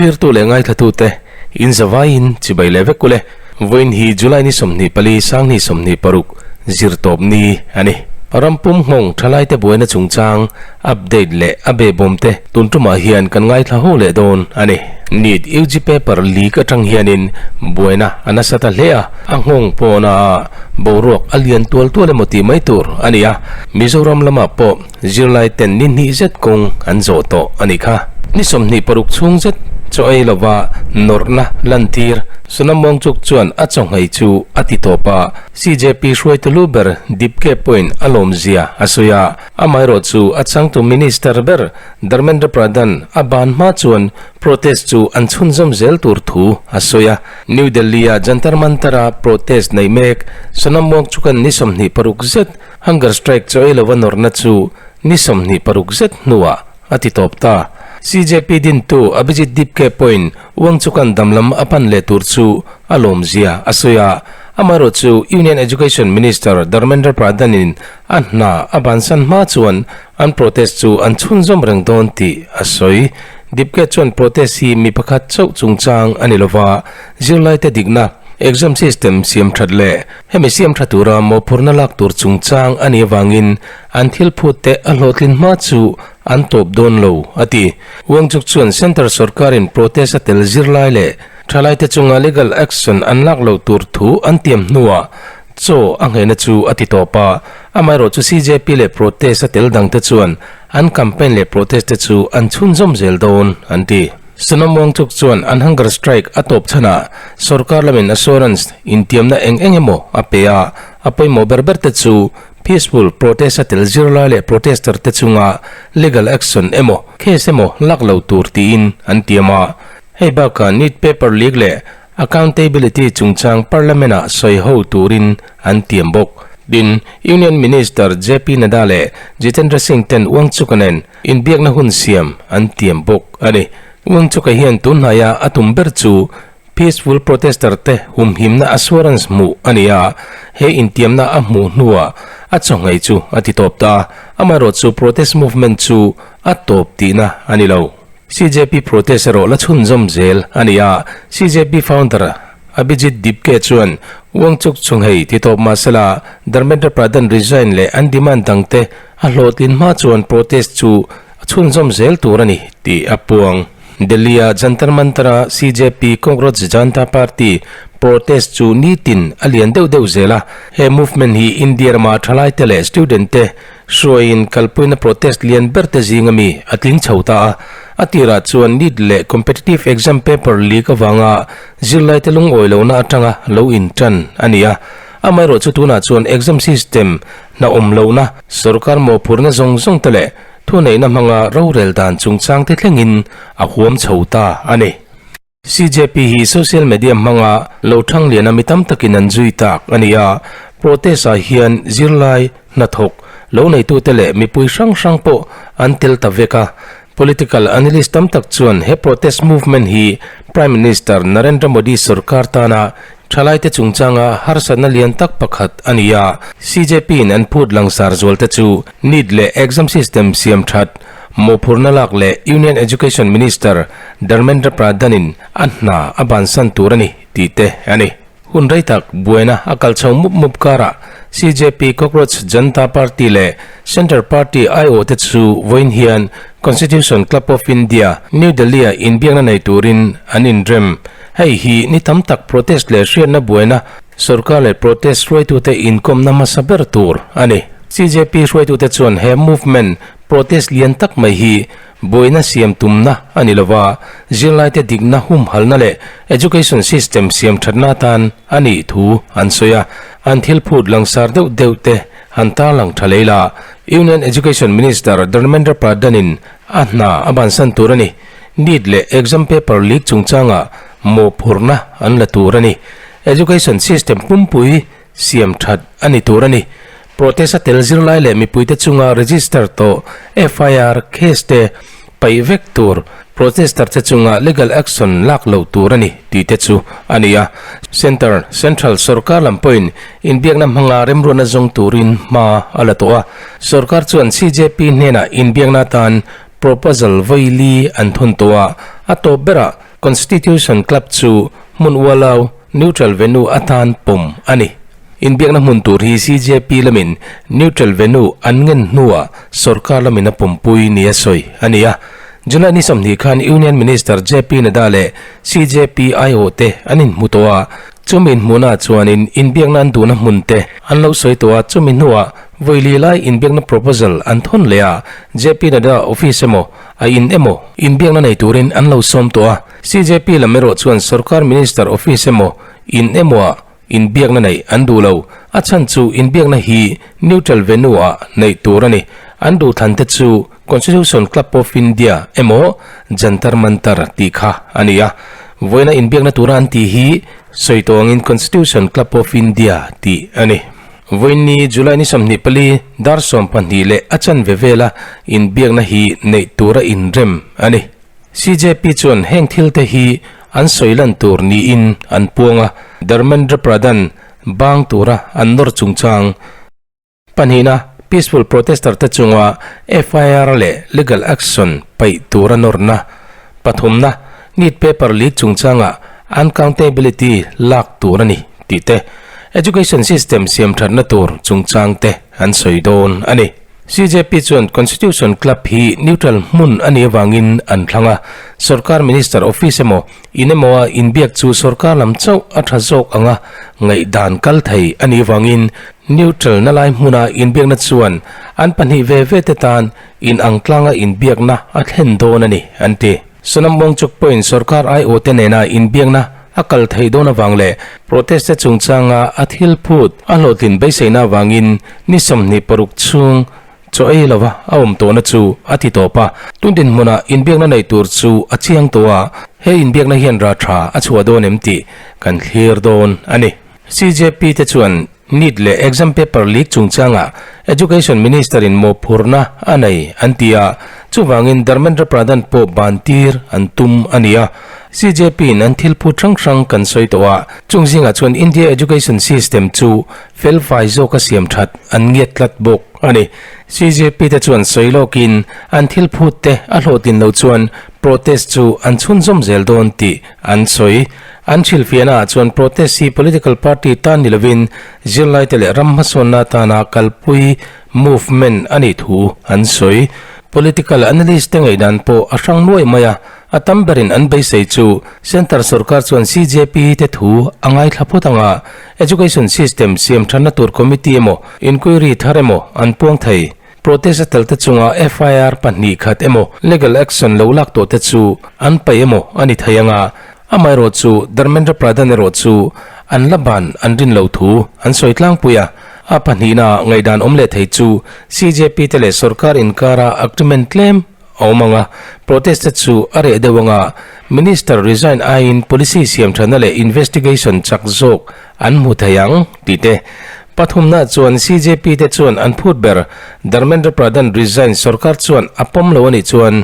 Thlirtu leh ngaithlatute, in zavaiin chibai leh vek ule. Vawiin hi July ni 24, 2026, zirtawp ni a ni. Ram pum nghawng thalaite buaina chungchang update leh a behbawmte tun tumah hian kan ngaithla ho leh dawn a ni. NEET UG paper leak atang hianin buaina a nasa ta hle a, a nghawng pawna boruak a lian tual tual emaw tih mai tur a ni a, Mizoram lamah pawh Zirlai ten ni hnih zet kawng an zawh tawh a nih kha. Ni 26 chhung zet chaw ei lova nawrhna lantir Sonam Wangchuk chuan a chawnghei chu a ti tawp a, CJP hruaitu lu ber Dipke pawhin a lawmzia a sawi a, amaherawh chu a changtu Minister ber Dharmendra Pradhan a ban hma chuan protest chu an chhunzawm zel tur thu a sawi a. New Delhi-a Jantar Mantar-a protest nei mek Sonam Wangchuk-a'n ni 26 zet Hunger strike chaw ei lova nawrhna chu ni 26 zet hnuah a ti tawp ta. CJP dintu Abhijit Dipke pawhin Wangchukan dam lam a pan leh tur chu a lawmzia a sawi a. Amaherawh chu Union Education Minister Dharmendra Pradhan-in a hna a bansan hma chuan an protest chu an chhunzawm reng dawn tih a sawi. Dipke chuan protest hi mi pakhat chauh chungchang a ni lova, zirlaite dikna, exam system siam that leh Hemi siam tha tura mawhphurhna lak tur chungchang a nih avangin an thil phut te a hlawhtlin hma chu an tawp dawn lo, a ti. Wangchuk chuan Centre sorkarin protest a tel zirlai leh thalaite chunga legal action an lak loh tur thu an tiam hnuah chaw a nghehna chu a ti tawp a, amaherawh chu CJP leh protest a tel dangte chuan an campaign leh protest te chu an chhunzawm zel dawn, an ti. Sonam Wangchuk chuan an hunger strike a tawp chhanah sorkar lamin assurance intiamna eng eng emaw a pe a, a pawimawh ber ber te chu peaceful protest a tel zirlai leh protester te chunga legal action emaw case emaw lak lo tur tiin an tiam a. Hei bakah NEET paper leak leh accountability chungchang parliament ah sawi ho turin an tiam bawk. Tin, Union Minister JP Nadda leh Jitendra Singh ten Wangchuk-a nen Inbiakna hun siam an tiam bawk a ni. Wangchuka hian tunhnaia a tum ber chu peaceful protester te humhimna assurance hmuh a ni a, he intiamna a hmuh hnuah a chawnghei chu a ti tawp ta. Amaherawh chu protest movement chu a tawp tihna a ni lo. CJP protest erawh la chhunzawm zel a ni a, CJP founder Abhijit Dipke chuan Wangchuk chunghei ti tawp mahsela Dharmendra Pradhan resign leh an demand dangte A hlawhtlin hma chuan protest chu a chhunzawm zel tur a ni tih a puang. Delhi-a Jantar Mantar-a CJP, Cockroach Janta Party, protest chu nitin a lian deuh deuh zel a. He movement hi India rama thalaite leh student-te hruaiin kalpuina protest lian berte zinga mi a tling chho ta a. A tirah chuan NEET leh competitive exam paper leak avanga zirlaite lungawi lohna atanga lo intan a ni a. Amaherawh chu tunah chuan exam system hna awm lohna, sorkar mawhphurhna zawng zawng te leh thuneihna hmanga rorel dan chungchang te thlengin a huam chho ta a ni. CJP hi social media hmanga lo thang liana mi tam takin an zui tak a ni a, protest ah hian zirlai, hnathawk, lo neitute leh mipui hrang hrang pawh an tel ta vek a. Political analyst tam tak chuan he protest movement hi Prime Minister Narendra Modi sorkar tana Thalaite chungchanga harsatna lian tak pakhat a ni a, CJP-in an phut langsar zualte chu NEET leh exam system siam that, mawhphurhna lak leh Union Education Minister Dharmendra Pradhan-in a hna a bansan tur a ni tih te a ni. Hun rei tak buaina a kal chho mup mup karah CJP Cockroach Janta Party leh Centre Party aiawhte chu vawiin hian Constitution Club of India, New Delhi-ah inbiakna nei turin an inrem. Hei hi ni tam tak protest leh hriatna buaina sorkar leh protest hruaitute inkawmna hmasa ber tur a ni. CJP hruaitute chuan he movement protest lian tak mai hi buaina siam tumna a ni lova, zirlaite dikna humhalna leh education system siam thatna atan a nih thu an sawi a. An thil phut langsar deuh deuh te han tarlang tha lei la. Union Education Minister Dharmendra Pradhan-in a hna a bansan tur a ni. NEET leh exam paper leak chungchangah mawhphurhna an la tur a ni. Education system pumpui siam that a ni tur a ni. Protest a tel zirlai leh mipuite chunga register tawh FIR case te paih vek tur, protester te chunga legal action lak loh tur a ni tih te chu a ni a. Centre, Central, sorkar lam pawhin inbiakna hmanga remruatna zawng turin hma a la tawh a. Sorkar chuan CJP hnenah inbiakna atan Proposal vawi li an thawn tawh a, a tawp berah. Constitution Club chu hmun ualau, neutral venue, atan pawm a ni. Inbiakna hmun tur hi CJP lamin neutral venue an ngen hnuah sorkar lamin a pawmpui nia sawi a ni a. July ni 20 khan Union Minister JP Nadda leh CJP aiawh te an inhmu tawh a, chumi inhmuhnaah chuanin inbiakna an duhna hmun te an lo sawi tawh a, chumi hnuah vawi li lai inbiakna proposal an thawn leh a, JP Nadda office emaw a in emaw inbiakna nei turin an lo sawm tawh a, CJP lam erawh chuan sorkar minister office emaw in emaw ah Inbiakna neih an duh lo. A chhan chu inbiakna hi neutral venue ah neih tur a ni. An duhthlan te chu Constitution Club of India emaw Jantar Mantar tih kha a ni a. Vawiina inbiakna tura an tih hi sawi tawh angin Constitution Club of India tih a ni. Vawiinni July ni 24 dar 12 leh a chanve vela inbiakna hi neih tura inrem a ni. CJP chuan heng thil te hi an sawi lan tur niin an puang a, Dharmendra Pradhan bang tura an nawr chungchang pahnihna peaceful protester te chunga FIR leh legal action paih tura nawrna pathumna NEET paper leak chungchanga uncountability lak tur a ni tih te education system siam thatna tur chungchang te an sawi dawn a ni. CJP chuan Constitution Club hi neutral hmun a nih avangin an thlang a, sorkar minister office emaw, in emaw a inbiak chu sorkar lam chauh a tha zawk anga ngaihdan kal thei a nih avangin neutral na lai hmuna inbiakna chuan an pahnih ve ve te tan inang tlanga inbiakna a thlen dawn a ni, an ti. Sonam Wangchuk pawhin sorkar aiawh te nena inbiakna a kal theih dawn avang leh protest te chungchanga a thil phut a hlawhtlin beiseina avangin ni 26 chhung chaw ei lova a awm tawhna chu a ti tawp a. Tun dinhmunah inbiakna neih tur chu a chiang tawh a, he inbiakna hian rah tha a chhuah dawn em tih kan thlir dawn a ni. CJP te chuan NEET leh exam paper leak chungchangah Education Minister-in mawhphurhna a nei an ti a, chuvangin Dharmendra Pradhan pawh ban tir an tum a ni a. CJP-in an thil phut hrang hrang kan sawi tawh a, chung zingah chuan India Education System chu felfai zawka siam that an ngiat tlat bawk a ni. CJP te chuan sawi lawkin an thil phut te a hlawhtlin lo chuan protest chu an chhunzawm zel dawn tih an sawi. An hrilhfiahna ah chuan protest hi political party tan ni lovin zirlaite leh ram hmasawnna atana kalpui movement a nih thu an sawi. Political analyst te ngaihdan pawh a hrang nuai mai a, a tam berin an beisei chu Centre sorkar chuan CJP te thu a ngaithla phawt anga education system siam thatna tur committee emaw inquiry thar emaw an puang thei. Protest a tel te chunga FIR 2 khat emaw legal action lo lak tawh te chu an paih emaw a ni thei anga, Amaherawh chu Dharmendra Pradhan erawh chu an la ban an rin lo thu an sawi tlangpui a, a pahnihna ngaihdan awm leh thei chu CJP te leh sorkar inkara agreement tlem a awm ang a, protest te chu a reh deuh ang a, Minister resign aiin policy siamthatna leh investigation chak zawk an hmu thei ang tih te. Pathumna chuan CJP te chuan an phut ber Dharmendra Pradhan resign sorkar chuan a pawm lo a nih chuan,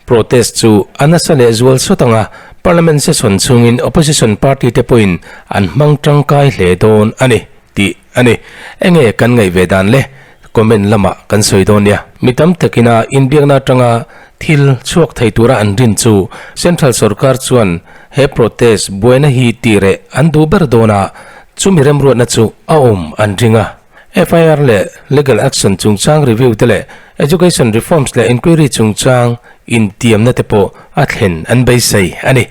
Protest chu a nasa leh zual sawt ang a, Parliament session chhungin opposition party te pawhin an hmang tangkai hle dawn a ni, tih a ni. Enge kan ngaih ve dan le? Comment lamah kan sawi dawn nia. Mi tam takina inbiakna atanga thil chhuak thei tura an rin chu Central sorkar chuan he protest buaina hi tih reh an duh ber dawn a, chumi remruatna chu a awm an ring a. FIR leh Legal Action chungchang review te leh Education Reforms leh Inquiry chungchang intiamna te pawh a thlen an beisei a ni.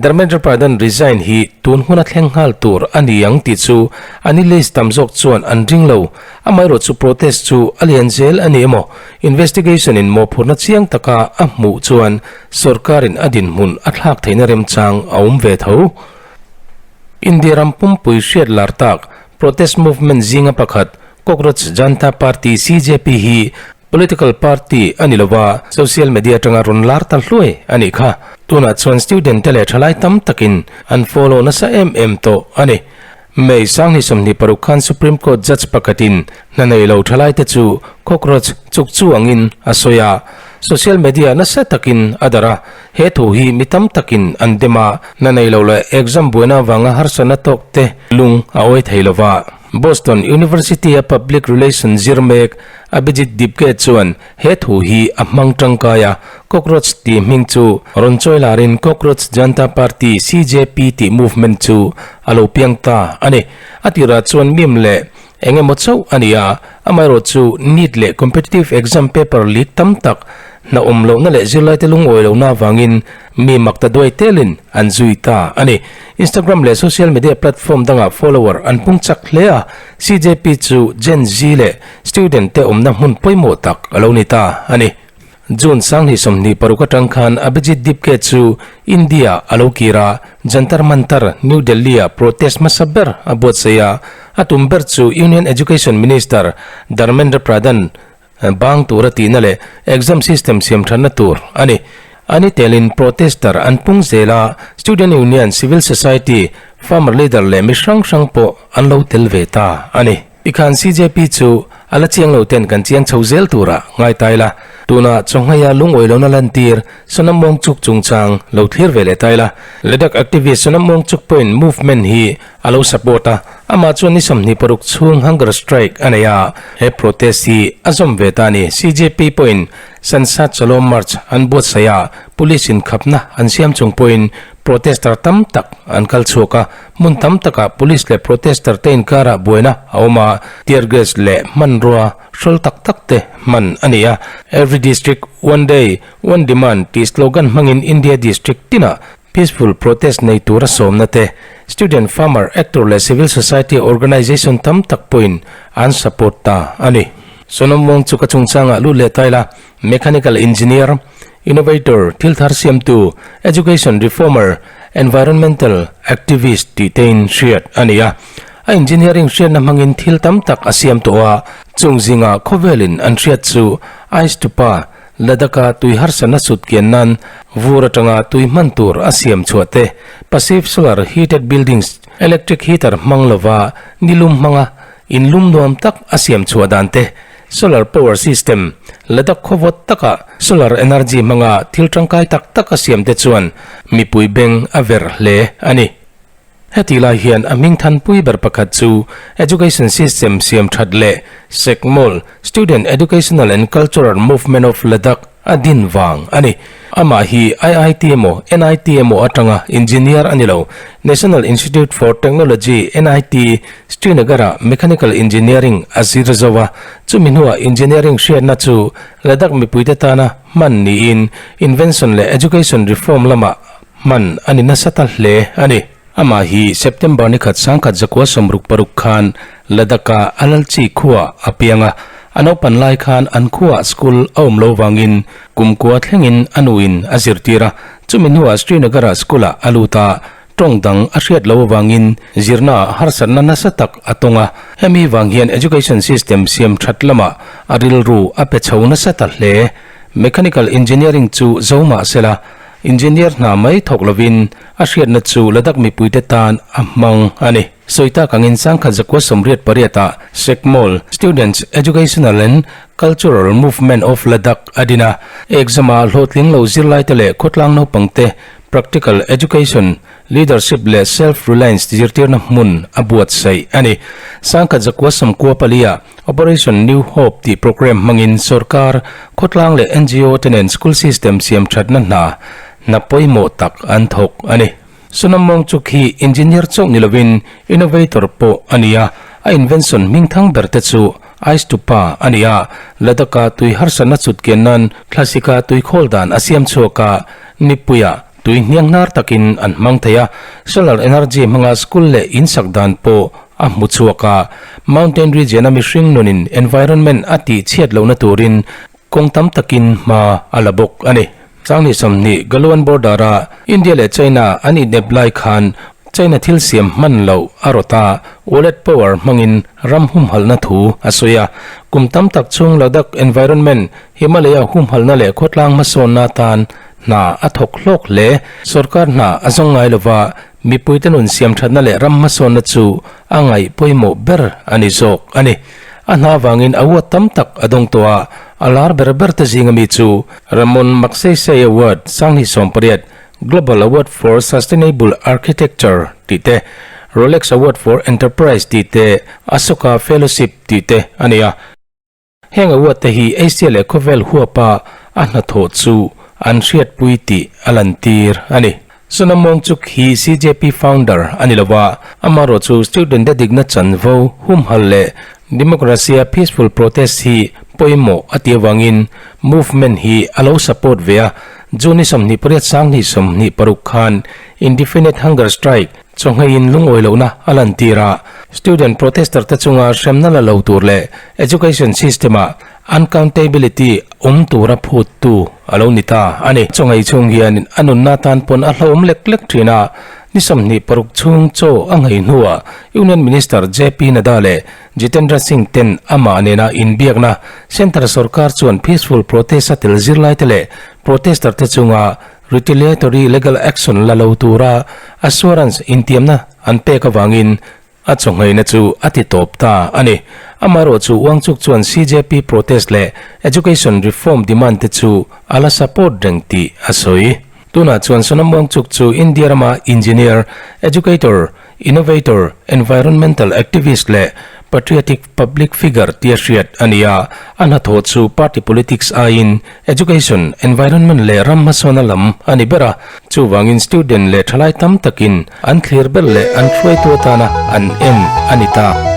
Dharmendra Pradhan resign hi tun huna thleng nghal tur a ni ang tih chu a ni list tam zawk chuan an ring lo. Amaherawh chu protest chu a lian zel a ni emaw investigation in mawhphurhna chiang taka a hmuh chuan sorkarin a dinhmun a thlak theihna remchang a awm ve tho. India ram pumpui hriat lar tak Protest movement zinga pakhat Cockroach Janta Party, CJP, hi political party a ni lova, social media atanga rawn lar ta hluai a nih kha. Tunah chuan student te leh thalai tam takin an follow nasa em em tawh a ni. May 2026 khan Supreme Court judge pakhatin hna nei lo thalai te chu cockroach chuk chu angin a sawi a, social media nasa takin a darh a. He thu hi mi tam takin an dem a, hna nei lo leh exam buaina avanga harsatna tawk te lung a awi thei lo va. Boston University-a Public Relations zir mek Abhijit Dipke chuan he thu hi a hmang tangkai a, Cockroach tih hming chu rawn chawi larin Cockroach Janta Party, CJP, tih movement chu a lo piang ta a ni. A tirah chuan meme leh eng emaw chauh a ni a, amaherawh chu NEET leh competitive exam paper leak tam tak hna awm lohna leh zirlaite lungawi lohna avangin mi mak ta duai telin an zui ta a ni. Instagram leh social media platform dangah follower an pung chak hle a, CJP chu Gen Z leh student te awmna hmun pawimawh tak a lo ni ta a ni. June 2026 atang khan Abhijit Dipke chu India a lo kir a, Jantar Mantar, New Delhi-ah protest hmasa ber a buatsaih a, a tum ber chu Union Education Minister Dharmendra Pradhan bang tura tihna leh exam system siam thatna tur a ni. A ni telin protester an pung zel a, student union, civil society, farmer leader leh mi hrang hrang pawh an lo tel ve ta a ni. Tikhan CJP chu a la chiang lo ten kan chiang chho zel tura ngai ta ila. Tuna chawnghaia lungawi lohna lantir Sonam Wangchuk chungchang lo thlir ve leh ta ila. Ladakh activist Sonam Wangchuk pawhin movement hi a lo support a, amah chuan ni 26 chhung hunger strike a nei a, he protest hi a zawm ve ta a ni. CJP pawhin Sansad Chalo March an buatsaih a, police in khapna an siam chung pawhin protester tam tak an kal chhuak a, Hmun tam takah police leh protester te inkarah buaina a awm a, tear gas leh hmanrua hrawl tak tak te hman a ni a. Every district, one day, one demand tih slogan hmangin India district tinah peaceful protest nei tura sawmna te, student, farmer, actor leh civil society organisation tam tak pawhin an support ta a ni. Sonam Wangchuk a chungchangah lut leh ta ila, mechanical engineer, Innovator, thil thar siamtu, education reformer, environmental activist tih tein hriat a ni a. A engineering hriatna hmangin thil tam tak a siam tawh a, chung zingah khawvelin an hriat chu Ice Stupa, Ladakh-a tui harsatna sut kian nan vur atanga tui hman tur a siam chhuah te, passive solar heated buildings, electric heater hmang lova nilum hmanga inlum nuam tak a siam chhuah dan te, Solar power system, Ladakh khawvawt taka solar energy hmanga thil tangkai tak tak a siam te chuan mipui beng a verh hle a ni. Heti lai hian a hming thanpui ber pakhat chu Education system siam that leh SECMOL, Student Educational and Cultural Movement of Ladakh, a din vang a ni. Amah hi IIT emaw NIT emaw atanga engineer a ni lo. National Institute for Technology, NIT, Srinagar-ah Mechanical Engineering a zir zo a. Chumi hnuah engineering hriatna chu Ladakh mipuite tana hman niin invention leh education reform lamah hman a ni nasa ta hle a ni. Amah hi September ni khat 1966 khan Ladakh-a Alalchi khuaah a piang a, a naupan lai khan an khuaah school a awm lo vangin kumkua thlengin a nuin a zirtir a, chumi hnuah Srinagar-ah school-ah a lut a, tawng dang a hriat lo avangin zirnaah harsatna nasa tak a tawng a, hemi vang hian education system siam that lamah a rilru a pe chho nasa ta hle. Mechanical engineering chu zo mah sela, Engineer hna mai thawk lovin a hriatna chu Ladakh mipuite tan a hmang a ni. Sawi tak angin 1988 ah SECMOL, Students Educational and Cultural Movement of Ladakh, a din a. Exam ah hlawhtling lo zirlaite leh khawtlang naupangte practical education, leadership leh self-reliance zirtirna hmun a buatsaih a ni. 1994 ah Operation New Hope tih programme hmangin sorkar, khawtlang leh NGO te nen school system siam thatna hna hna pawimawh tak an thawk a ni. Sonam Wangchuk hi engineer chauh ni lovin innovator pawh a ni a, a invention hming thang ber te chu Ice Stupa a ni a, Ladakh-a tui harsatna chhut kian nan thlasika tui khawl dan a siam chhuak a, nipuia tui hniang hnar takin an hmang thei a, solar energy hmanga school leh in sak dan pawh a hmu chhuak a. Mountain region a mihring nunin environment a tih chhiat lohna turin kawng tam takin hma a la bawk a ni. Changni 20 Galwan border a India leh China an inep lai khan China thil siam hman loh a rawt a, wallet power hmangin ram humhalhna thu a sawi a. Kum tam tak chhung Ladakh environment, Himalaya humhalhna leh khawtlang hmasawnna atan Hna a thawk hlawk hle. Sorkar hna a zawng ngai lova, mipuite nun siamthatna leh ram hmasawnna chu a ngaih pawimawh ber a ni zawk a ni. A hna avangin award tam tak a dawng tawh a, a lar ber ber te zinga mi chu Ramon Magsaysay Award 2018, Global Award for Sustainable Architecture tih te, Rolex Award for Enterprise tih te, Ashoka Fellowship tih te a nei a. Heng award te hi Asia leh khawvel huapa a hnathawh chu an hriatpui tih a lantir a ni. Sonam Wangchuk hi CJP founder a ni lo va, amaherawhchu student te dikna chanvo humhalh leh democracy-a peaceful protest hi pawimawh a tih avangin movement hi a lo support ve a. June ni 28 2026 khan indefinite hunger strike Chawhngeiin lungawi lohna a lantir a, student protester te chunga hremna la lo tur leh education system-ah uncountability awm tura phuttu a lo ni ta a ni. Chawhngei chhung hian a nunna tan pawn a hlauhawm lek lek thin a, ni 26 chhung chaw a nghei hnuah Union Minister JP Nadda leh Jitendra Singh ten amah nena inbiakna Centre sorkar chuan peaceful protest a tel zirlaite leh protester te chunga Retaliatory legal action la lo tura assurance intiamna an pek avangin a chawngheina chu a ti tawp ta a ni. Amaherawhchu Wangchuk chuan CJP protest leh education reform demand te chu a la support reng tih a sawi. Tunah chuan Sonam Wangchuk chu India rama engineer, educator, Innovator, environmental activist leh patriotic public figure tia hriat a ni a, a hnathawh chu party politics aiin education, environment leh ram hmasawnna lam a ni ber a, chuvangin student leh thalai tam takin an thlir ber leh an hruaitu atana an en a ni ta.